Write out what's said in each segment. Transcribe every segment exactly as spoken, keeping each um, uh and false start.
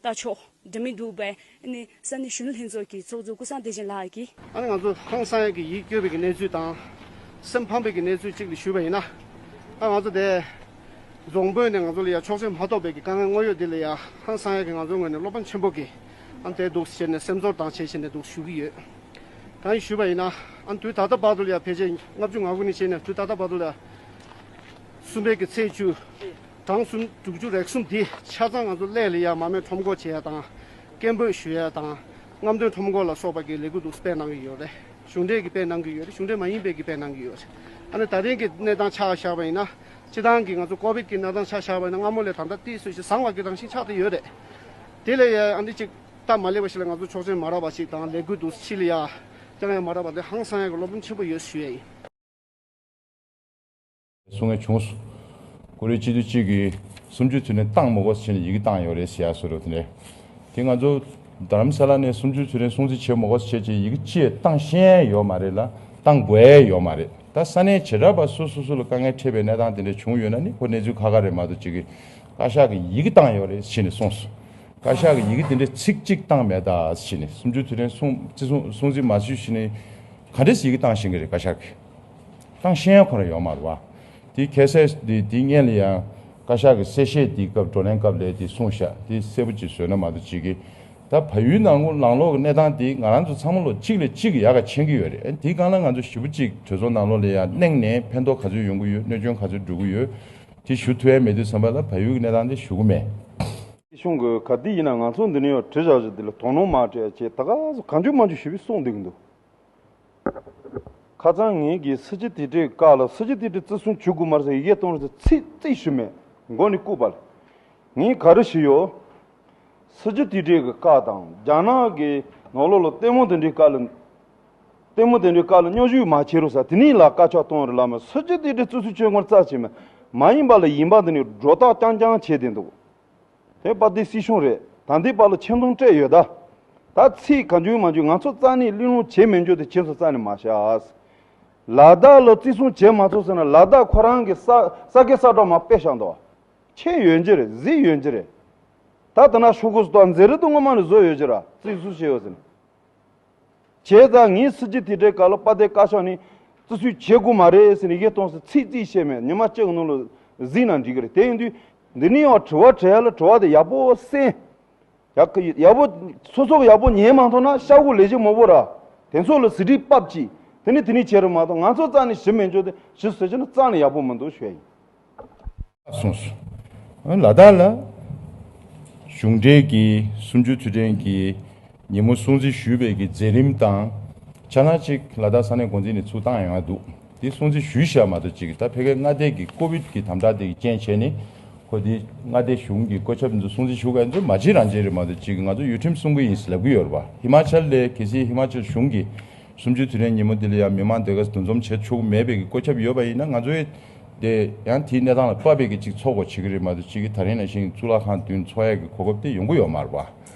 ལྟ་ཕྱོགས་འདྲ་མིན་འདུག་པས། ཨ་ནི་ས་གནས་གཞོན་ནུ་ལྷན་ཚོགས་ཀྱི་ཚོགས་གཙོ་ཀུན་བཟང་བདེ་ཆེན་ལགས་ཀྱིས། ཨ་ནི་ང་ཚོ་ཧང་སང་ཡག་གི་ཡིད་སྐྱོ་བའི་གི་གནས་ཚུལ་དང་། སེམས་ཕམ་པའི་གི་གནས་ཚུལ་གཅིག་ལ་ཞུས་པ་ཡིན་ན། ཨ་ང་ཚོ་དེ་རྫོང་དཔོན་ནས་ང་ཚོ་ལ་ཡ་ཆོག་མཆན་མ་ཐོབ་པའི་གི་དཀའ་ངལ་དངོས་ཡོད་འདི་ལ་ཡ་ཧང་སང་ཡག་གི་ང་ཚོ་ངོས་ནས་བློ་ཕམ་ཆེན་པོ་གི་ཨ་དེ་འདུག་ཟེར་ནས་སེམས་ཚོར་དང་བྱས་བྱས་ནས་འདུག་ཞུ་གི་ཡོད། ད་ཡིན་ཞུས་པ་ཡིན་ན། ཨ་དུས་ད་ལྟ་བར་དུ་ལ་ཡ་ཕལ་ཆེར་ལྔ་བཅུ་ང་དགུ་ནས་བྱས་ནས་དུས་ད་ལྟ་བར་དུ་ལ་ཡ། གསུམ་པའི་གི་ཚེས་བཅུ། གྲངས་སུམ་དྲུག་ཅུ་རེ་གསུམ་འདི་ཆ་ཚང་ང་ཚོ་སླད་ལ་ཡ་མ་རྨོས་ཁྲོམ་སྐོར་བྱེད་ཡ་དང་། སྐད་འབོད་ཞུ་ཡ་དང་། རྔམ་སྟོན་ཁྲོམ་སྐོར་ལ་སོགས་པ་གི་ལས་འགུལ་འདུག་སྤེལ་གནང་གི་ཡོད་རེད། གཞུང་འབྲེལ་གྱི་སྤེལ་གནང་གི་ཡོད་རེད། གཞུང་འབྲེལ་མ་ཡིན་པའི་གི་སྤེལ་གནང་གི་ཡོད་རེད། ཨ་ནི་ད་རིང་གི་གནས་སྟངས་ཆ་བཞག་པ་ཡིན་ན། སྤྱི་བཏང་གི་ང་ཚོ་ཀོ་བིད་ཀྱི་གནས་སྟངས་ཆ་བཞག་པ་ཡིན་ན་སྔ་མོ་ལས་ད་ལྟ་ཏོག་ཙམ་ཞིག་བཟང་བ་གི་རང་བཞིན་ཆགས་བསྡད་ཡོད་རེད། དེ་ལས་ཡ་ཨ་འདི་ཅིག་སྟབས་མ་ལེགས་པ་ཞིག་ལ་ང་ཚོ་ཆོག་མཆན་མ་རག་པ་ཞིག་དང་ལས་འགུལ་འདུག་ཕྱི་ལ་ཡ་རྐྱང་ཡ་མ་རག་པ་དེ་ཧང་སང་ཡ་གི་བློ་ཕམ་ཆེན་པོ་ཡོད་ཞུ་ཡ་ཡིན། གསུང་མཁན་བྱུང་སོང་། ཀོ་རི་སྤྱི་འཐུས་གཅིག་གིས་སུམ་ཅུ་དུས་དྲན་བཏང་མི་དགོས་ཟེར་ནས་ཡི་གེ་བཏང་ཡོད་རེད་ཟེར་ཡ་བཟོ་འདྲ་དེ་འདྲ། དེ་ང་ཚོ་རྡ་རམ་ས་ལ་ནས་སུམ་ཅུ་དུས་དྲན་སྲུང་བརྩི་བྱེད་མི་དགོས་ཟེར་བྱས་ཀྱི་ཡི་གེ་ཅི་ཡང་བཏང་ཤེས་ཡ་ཡོད་མ་རེད་ལ་བཏང་དགོས་ཡ་ཡོད་མ་རེད། ད་ས་གནས་བྱེ་བྲག་པ་སོ་སོ་སོ་ལ་དཀའ་ངལ་འཕྲད་པའི་གནས་སྟངས་དེ་འདྲ་བྱུང་ཡོད་ན་ནི་ཁོ་གནས་ཚུལ་ཁག་ཁག་རེད་མ་གཏོགས་ཅིག་གི་བཀའ་ཤག་གིས་ཡི་གེ་བཏང་ཡོད་རེད་ཟེར་ནས་གསུངས་སོང་། བཀའ་ཤག་གིས་ཡི་གེ་དེ་འདྲའི་ཚིག་གཅིག་བཏང་མེད་ད་ཟེར་ནས་སུམ་ཅུ་དུས་དྲན་སྲུང་བརྩི་སྲུང་སྲུང་བརྩི་མ་ཞུས་ཟེར་ནས་ག་འདྲས་ཡི་གེ་བཏང་ཤེས་ཀྱི་རེད་བཀའ་ཤག་གིས། བཏང་ཤེས་ཡ་ཁོ་རང་ཡོད་མ་རེད་བ། དེ་ཁ་གསལ་དེ་དེ་སྔོན་ལ་ཡང་བཀའ་ཤག་གི་གསལ་བཤད་དེའི་སྐབས་བགྲོ་གླེང་སྐབས་ལ་དེ་གསུངས་ཤག་དེ་གསལ་པོ་ཅིག་བཟོས་ན་མ་གཏོགས་ཅིག་གི། ད་བལ་ཡུལ་ནང་ལོགས་ནང་ལོགས་ཀྱི་གནས་སྟངས་དེ་ང་རང་ཚོ་ཚང་མ་ལོ་གཅིག་ལས་གཅིག་ཡག་ག་ཕྱིན་གྱི་ཡོད་རེད། དེའི་སྒང་ལ་ང་ཚོ་ཞེ་པོ་ཅིག་གྲོས་ཚོགས་ནང་ལོགས་ལ་ཡང་གླེང་ནས་ཕན་ཐོགས་ག་ཚོད་ཡོང་གི་ཡོད། གནོད་སྐྱོན་ག་ཚོད་འགྲོ་གི་ཡོད། དེ་ཞུ་ཐུབ་ཡ་མེད་དུས་ཙམ་པ་ལ་བལ་ཡུལ་གྱི་གནས་སྟངས་དེ་ཞུ་གི་མེད། སྲིད་གཞུང་གི་ག་དུས་ཡིན་ན་ང་ཚོ་འདི་ནས་ཡང་བྲིས་བཞག་བཞག་འདི་ལ་དོ་སྣང་མ་སྤྲད་ཡ་བྱས་ད་ག་ཟེ་གང་བྱུང་མང་བྱུང་ཞུ་བའི་གསུང་འདུག་འདུག་ཁ་སང་ངེད་ཀྱིས་སྲིད་སྤྱི་དེ་འདྲའི་བཀའ་ལ་སྲིད་སྤྱི་དེ་འདྲའི་བརྩི་སྲུང་བྱེད་དགོས་མ་རེད་ཟེར་ཡི་གེ་གཏོང་རེད་ཟེར་ཚིག་རྩིས་ཞུས་མེད། མགོ་ནས་བཀུག་པ་ལ། ངས་ག་རེ་ཞུས་ཡོད། སྲིད་སྤྱི་དེ་འདྲའི་གི་བཀའ་དང་རྒྱ་ནག་གི་ནང་ལོགས་ལ་ལྟད་མོ་དེ་འདྲའི་བཀའ་ལ། ལྟད་མོ་དེ་འདྲའི་བཀའ་ལ་སྙོན་ཞུ་མ་བྱེད་རོགས་ཟེར་དེ་ནས་ལ་བཀའ་ཆག་གཏོང་རེད་ལ་མ་སྲིད་སྤྱི་དེ་འདྲའི་བརྩི་སྲུང་བྱེད་དགོས་རྩ་ཆེ་མེད། མ་ཡིན་པ་ལ་ཡིན་པ་དེ་ནས་སྒྲོ་བཏགས་རྐྱང་རྐྱང་བྱས་བསྡད་འདུག་དེ་པ་དེ་སྲིད་གཞུང་རེད། ད་འདི་པ་ལ་ཆེ་མཐོང་སྤྲད་ཡོད་ད། ད་ཚིག་གང་བྱུང་མང་བྱུང་ང་ཚོ་རྩ་ནས་གླེང་སློང་བྱེད་མི་འཇོག་དེ་ཁྱེད་ཚོ་རྩ་ནས་མ་བྱ། ལ་དྭགས་ལ་བརྩི་སྲུང་བྱེད་མ་ཚུགས་ཟེར་ན་ལ་དྭགས་ཁོ་རང་གི་ས་ས་དགེ་ས་གྲོགས་མ་དཔེ་བཞག་འདུག་ཁྱེད་ཡོད་འགྱུར་རེད་གཟིགས་ཡོད་འགྱུར་རེད། ད་ལྟ་ན་ཤོག་གུ་སུ་དང་མཛེས་རི་དུ་ངོ་མ་ནས་བཟོ་ཡོད་འགྱུར་ར་བརྩི་སྲུང་བྱེད་ཡོད་ཟེར་ན། བྱས་ཙང་ངས་སྲིད་སྤྱི་དེ་འདྲའི་སྐབས་ལ་པ་དེ་བཀའ་ཤག་ནས་བརྩི་སྲུང་བྱེད་དགོས་མ་རེད་ཟེར་ནས་ཡིག་གཏོང་ཟེར་ཚིག་རྩིས་བཤད་མེད། ཉི་མ་གཅིག་གི་ནང་ལ་གཟིགས་ན་འགྲིག་གི་རེད། དེ་ཡིན་དུས་འདི་ནས་ཡང་དྲི་བ་དྲི་ཡ་ལ་དྲི་བ་དེ་ཡག་པོ་གསན། ཡག་གི་ཡག་པོ་སོ་སོ་གི་ཡག་པོ་ཉན་མ་ཐུབ་ན་ཤ་ཁུ་ལས་བྱེད་མང་པོ་ར་དེ་ཚོ་ལ་ཟི་བྲིས་ཕབ་ཅིག་དེ་ནས་དེ་ནས་བྱེད་རོགས་མ་གཏོགས་ང་ཚོ་རྩ་ནས་ཞུ་མི་འཇོག་དེ་ཞུ་ཟེར་གྱི་ན་རྩ་ནས་ཡག་པོ་མི་འདུག་ཞུ་ཡ་ཡིན། གསུངས་སོང་། ལ་དྭགས་ལ་གཞུང་འབྲེལ་གྱི་སུམ་ཅུ་དུས་དྲན་གྱི་ཉིན་མོ་སྲུང་བརྩི་ཞུས་པའི་གི་མཛད་རིམ་དང་ཆ་ནང་གཅིག་ལ་དྭགས་ས་གནས་འགོ་འཛིན་ནས་ཚུར་བཏང་ཡོང་ཡ་འདུག་དེ་སྲུང་བརྩི་ཞུས་བཞག་མ་གཏོགས་གཅིག་ད་ཕ་གིའི་མངའ་སྡེ་གི་ཀོ་བིད་ཀྱི་དམ་དྲག་དེ་གི་རྐྱེན་བྱས་ནས་ཁོ་དེ་མངའ་སྡེ་གཞུང་གི་བཀོད་ཁྱབ་འདི་ཚོ་སྲུང་བརྩི་ཞུ་ག་ཚོ་མ་བྱེད་རང་བྱེད་རེད་མ་གཏོགས་གཅིག་ང་ཚོ་ཡུལ་ཁྲིམས་སྲུང་གི་ཡིན་ཟེར་ལབ་ཀྱི་ཡོད་རེད་པ། ཧི་མ་ཅལ་ལ་གལ་སྲིད་ཧི་མ་ཅལ་གཞུང་གིས་སུམ་ཅུ་དུས་དྲན་ཉིན་མོ་འདི་ལ་ཡང་མི་མང་དེ་ག་འདུ་འཛོམས་བྱེད་ཆོག་གི་མེད་པའི་གི་བཀོད་ཁྱབ་ཡོད་པ་ཡིན་ན་ང་ཚོས་དེ་ཡང་དེའི་གནས་སྟངས་ལ་དཔག་པའི་གི་གཅིག་ཚོགས་དགོས་བྱེད་ཀྱི་རེད་མ་གཏོགས་གཅིག་གི་ད་རིང་ནང་བཞིན་གཙུག་ལག་ཁང་མདུན་ཚོགས་ཡ་གི་གོ་སྐབས་དེ་ཡོང་གི་ཡོད་མ་རེད་པ།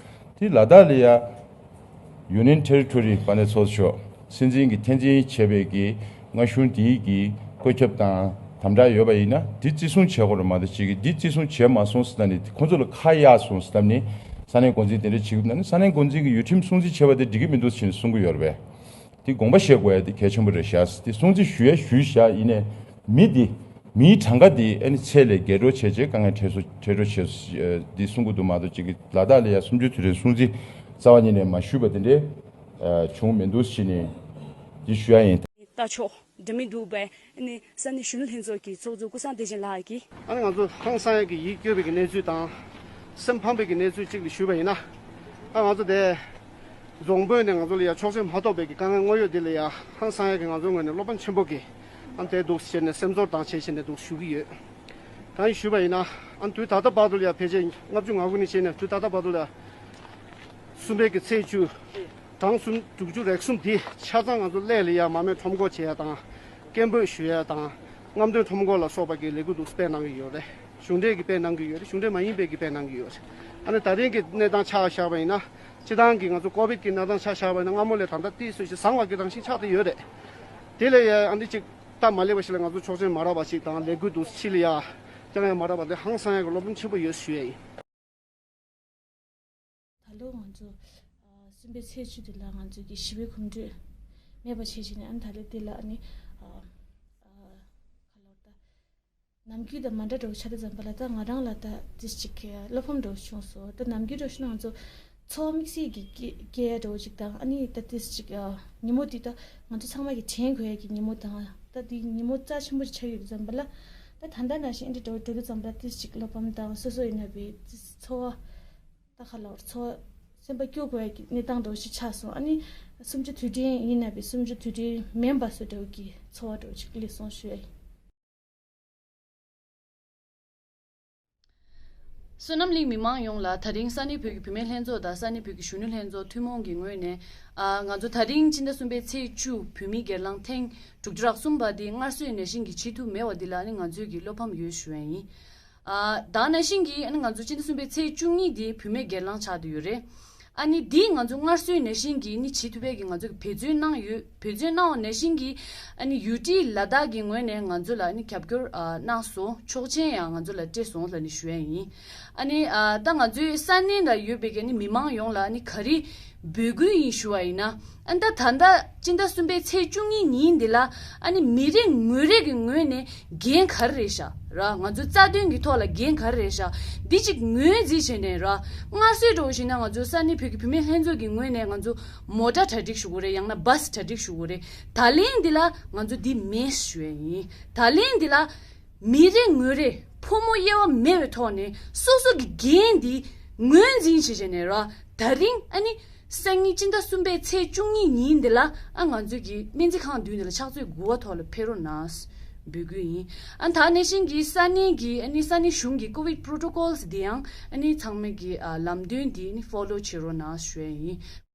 དེ་ལ་དྭགས་ལ་ཡ་Union Territory དཔལ་ལྡན་ཚོགས་གཙོ་མཆོག་སྲིད་འཛིན་གྱི་འཐེན་འཛིན་བྱས་པའི་གི་མངའ་གཞུང་དེའི་གི་བཀོད་ཁྱབ་དང་དམ་དྲག་ཡོད་པ་ཡིན་ན་དེ་བརྩི་སྲུང་བྱེད་དགོས་རེད་མ་གཏོགས་གཅིག་གི་དེ་བརྩི་སྲུང་བྱས་མ་སོང་ཟེར་ད་ནི་ཁོང་ཚོ་ལ་ཁ་གཡར་སོང་ཟེར་ད་ནི་ས་གནས་འགོ་འཛིན་དེ་འདྲ་བྱེད་ཀྱི་ཡོད་ན་ནི་ས་གནས་འགོ་འཛིན་གྱི་ཡུལ་ཁྲིམས་སྲུང་བརྩི་བྱས་པ་དེ་འགྲིག་གི་མི་འདུག་ཟེར་ནས་གསུང་གི་ཡོད་རེད་པས། དེ་དགོངས་པ་བཞེས་དགོས་ཡ་དེ་གལ་ཆེན་པོ་རེད་ཤག་དེ་སྲུང་བརྩི་ཞུ་ཡ་ཞུས་ཤག་ཡིན་ནའི་མི་དེ་མིའི་གྲངས་ཀ་དེ་ཨ་ནི་ཚད་ལས་བརྒལ་འགྲོ་བྱས་བྱས་དཀའ་ངལ་འཕྲད་སོ་འཕྲད་འགྲོ་བྱས་སོ་དེ་གསུང་གི་འདུག་མ་གཏོགས་གཅིག་གི་ལ་དྭགས་ལ་ཡ་སུམ་ཅུ་དུས་དྲན་སྲུང་བརྩི་རྩ་བ་ཉིད་ནས་མ་ཞུས་པ་དེ་འདྲའི་བྱུང་མི་འདུག་ཟེར་ནས་དེ་ཞུ་ཡ་ཡིན། ལྟ་ཕྱོགས་འདྲ་མིན་འདུག་པས། ཨ་ནི་ས་གནས་གཞོན་ནུ་ལྷན་ཚོགས་ཀྱི་ཚོགས་གཙོ་ཀུན་བཟང་བདེ་ཆེན་ལགས་ཀྱིས། ཨ་ནི་ང་ཚོ་ཧང་སང་ཡག་གི་ཡིད་སྐྱོ་བའི་གི་གནས་ཚུལ་དང་། སེམས་ཕམ་པའི་གི་གནས་ཚུལ་གཅིག་ལ་ཞུས་པ་ཡིན་ན། ཨ་ང་ཚོ་དེ་རྫོང་དཔོན་ནས་ང་ཚོ་ལ་ཡ་ཆོག་མཆན་མ་ཐོབ་པའི་གི་དཀའ་ངལ་དངོས་ཡོད་འདི་ལ་ཡ་ཧང་སང་ཡག་གི་ང་ཚོ་ངོས་ནས་བློ་ཕམ་ཆེན་པོ་གི་ཨ་དེ་འདུག་ཟེར་ནས་སེམས་ཚོར་དང་བྱས་བྱས་ནས་འདུག་ཞུ་གི་ཡོད། ད་ཡིན་ཞུས་པ་ཡིན་ན། ཨ་དུས་ད་ལྟ་བར་དུ་ལ་ཡ་ཕལ་ཆེར་ལྔ་བཅུ་ང་དགུ་ནས་བྱས་ནས་དུས་ད་ལྟ་བར་དུ་ལ་ཡ། གསུམ་པའི་གི་ཚེས་བཅུ། གྲངས་སུམ་དྲུག་ཅུ་རེ་གསུམ་འདི་ཆ་ཚང་ང་ཚོ་སླད་ལ་ཡ་མ་རྨོས་ཁྲོམ་སྐོར་བྱེད་ཡ་དང་། སྐད་འབོད་ཞུ་ཡ་དང་། རྔམ་སྟོན་ཁྲོམ་སྐོར་ལ་སོགས་པ་གི་ལས་འགུལ་འདུག་སྤེལ་གནང་གི་ཡོད་རེད། གཞུང་འབྲེལ་གྱི་སྤེལ་གནང་གི་ཡོད་རེད། གཞུང་འབྲེལ་མ་ཡིན་པའི་གི་སྤེལ་གནང་གི་ཡོད་རེད། ཨ་ནི་ད་རིང་གི་གནས་སྟངས་ཆ་བཞག་པ་ཡིན་ན། སྤྱི་བཏང་གི་ང་ཚོ་ཀོ་བིད་ཀྱི་གནས་སྟངས་ཆ་བཞག་པ་ཡིན་ན་སྔ་མོ་ལས་ད་ལྟ་ཏོག་ཙམ་ཞིག་བཟང་བ་གི་རང་བཞིན་ཆགས་བསྡད་ཡོད་རེད། དེ་ལས་ཡ་ཨ་འདི་ཅིག་སྟབས་མ་ལེགས་པ་ཞིག་ལ་ང་ཚོ་ཆོག་མཆན་མ་རག་པ་ཞིག་དང་ལས་འགུལ་འདུག་ཕྱི་ལ་ཡ་རྐྱང་ཡ་མ་རག་པ་དེ་ཧང་སང་ཡ་གི་བློ་ཕམ་ཆེན་པོ་ཡོད་ཞུ་ཡ་ཡིན། ལོ་ང་ཚོ་ཨ་གསུམ་པའི་ཚེས་བཅུ་དེ་ལ་ང་ཚོ་གི་ཞི་བའི་གོམ་བགྲོད་མེད་པ་བྱས་བྱས་ནས། ཨ་ནི་ད་ལོ་དེ་ལ་ཨ་ནི་ཨ་ཨ་ག་ལོར་ད་ནམ་རྒྱུན་དང་མ་འདྲ་འདྲ་བོ་ཆགས་དུས་ཙམ་པ་ལ། ད་ང་རང་ལ་ད་ཏིས་ཅིག་གི་བློ་ཕམ་འདྲ་བོ་བྱུང་སོང་། ད་ནམ་རྒྱུན་འདྲ་བོ་ཞིག་ན་ང་ཚོ་འཚོ་བ་དམིགས་བསལ་གྱི་སྐྱེལ་སྐྱེལ་ཡ་འདྲ་བོ་ཅིག་དང་། ཨ་ནི་ད་ཏིས་ཅིག་ཨ་ཉིན་མོ་དེ་ད་ང་ཚོ་ཚང་མ་གི་དྲན་དགོས་ཡ་གི་ཉིན་མོ་དང་། ད་དེ་ཉིན་མོ་རྩ་ཆེན་པོ་ཆགས་ཡོད་དུས་ཙམ་པ་ལ། ད་ད་ལྟ་ནང་བཞིན་འདི་འདྲ་བོ་འགྲོ་དུས་ཙམ་པ་ལ་ཏིས་ཅིག་བློ་ཕམ་དང་སོ་སོ་ཡིན་ན་བའི་ཏིས་འཚོ་བ་ད་ག་ལོར་འཚོ་བ་སེམས་པ་སྐྱོ་དགོས་ཡ་གི་གནས་སྟངས་འདྲ་བོ་ཞིག་ཆགས་སོང་། ཨ་ནི་གསུམ་བཅུ་དུས་དྲན་ཡིན་ན་བའི་གསུམ་བཅུ་དུས་དྲན་མིན་པ་བཟོ་འདྲ་བོ་གི་འཚོ་བ་འདྲ་བོ་ཅིག་སླེབས་སོང་ཞུ་ཡ་ཡིན། བསོད་ནམས་གླིང་མི་མང་ཡོངས་ལ། ད་རིང་ས་གནས་བོད་ཀྱི་བུད་མེད་ལྷན་ཚོགས་དང་ས་གནས་བོད་ཀྱི་གཞོན་ནུ་ལྷན་ཚོགས་ཐུན་མོང་གི་ངོས་ནས། ཨ་ང་ཚོ་ད་རིང་སྤྱི་ཟླ་གསུམ་པའི་ཚེས་བཅུ་བོད་མིའི་སྒེར་ལངས་ཐེངས་དྲུག་ཅུ་རེ་གསུམ་པ་འདི་སྔར་སྲོལ་ནང་བཞིན་གྱི་བྱེད་ཐུབ་མེད་པ་འདི་ལ་ནི་ང་ཚོས་ཀྱི་བློ་ཕམ་ཡོད་ཞུ་ཡ་ཡིན། ཨ་ད་ནང་བཞིན་གྱི་ཨ་ནི་ང་ཚོ་སྤྱི་ཟླ་གསུམ་པའི་ཚེས་བཅུ་གཉིས་འདི་བུད་མེད་སྒེར་ལངས་ཆགས་བསྡད་ཡོད་རེད། ཨ་ནི་འདི་ང་ཚོ་སྔར་སྲོལ་ནང་བཞིན་གྱི་ནི་བྱེད་ཐུབ་པའི་གི་ང་ཚོ་གི་འབད་བརྩོན་གནང་ཡོད། འབད་བརྩོན་གནང་བ་ནང་བཞིན་གྱི་ཨ་ནི་ཡུ་ཊི་ལ་དྭགས་ཀྱི་ངོས་ནས་ང་ཚོ་ལ་ནི་རྒྱབ་སྐྱོར་ཨ་གནང་སོང་། ཆོག་མཆན་ཡང་ང་ཚོ་ལ་སྤྲད་སོང་ལབ་ནི་ཞུ་ཡ་ཡིན། ཨ་ནི་ཨ་ད་ང་ཚོའི་ས་གནས་ལ་ཡོད་པའི་གི་ནི་མི་མང་ཡོངས་ལ་ནི་ག་རེ་འབོད་སྐུལ་ཡིན་ཞུ་བ་ཡིན་ན། ཨ་ད་ད་ལྟ་སྤྱི་ཟླ་གསུམ་པའི་ཚེས་བཅུ་གཉིས་ཉིན་འདི་ལ་ཨ་ནི་མི་རེ་ངོ་རེ་གི་ངོས་ནས་འགན་ག་རེ་རེད་ཤག་ར། ང་ཚོ་རྩ་དོན་གྱི་ཐོག་ལ་འགན་ག་རེ་རེད་ཤག་འདི་གཅིག་ངོས་འཛིན་བྱས་ནས་ར། སྔར་སྲོལ་འདྲ་བོ་ཞིག་ན་ང་ཚོ་ས་གནས་བོད་ཀྱི་བུད་མེད་ལྷན་ཚོགས་ཀྱི་ངོས་ནས་ང་ཚོ་མོ་ཊ་གྲ་སྒྲིག་ཞུ་དགོས་རེད། ཡང་ན་བྷ་སི་གྲ་སྒྲིག་ཞུ་དགོས་རེད། ད་ལན་འདི་ལ་ང་ཚོ་འདི་མེད་ཞུ་ཡ་ཡིན། ད་ལན་འདི་ལ་མི་རེ་ངོ་རེ་ཕོ་མོ་དབྱེ་བ་མེད་པའི་ཐོག་ནས་སོ་སོ་གི་འགན་འདི་ངོས་འཛིན་བྱས་བྱས་ནས་ར། ད་རིང་ཨ་ནི་སང་ཉིན་སྤྱི་ཟླ་གསུམ་པའི་ཚེས་བཅུ་གཉིས་ཉིན་འདི་ལ་ཨ་ང་ཚོ་གི་སྨན་རྩིས་ཁང་མདུན་འདི་ལ་ཕྱག་ཚོད་དགུ་པ་ཐོག་ལ་ཕེབས་རོགས་གནང་འབོད་སྐུལ་ཡིན། ཨ་ད་ནང་བཞིན་གྱི་ས་གནས་ཀྱི་ཨ་ནི་ས་གནས་གཞུང་གི་ཀོ་བིད་པོ་རོ་ཊོ་ཀོལ་སི་འདི་ཡང་ཨ་ནི་ཚང་མས་ཀྱི་ཨ་ལམ་སྟོན་འདི་ཨ་ནི་ཕོ་ལོ་བྱེད་རོགས་གནང་ཞུ་ཡ་ཡིན།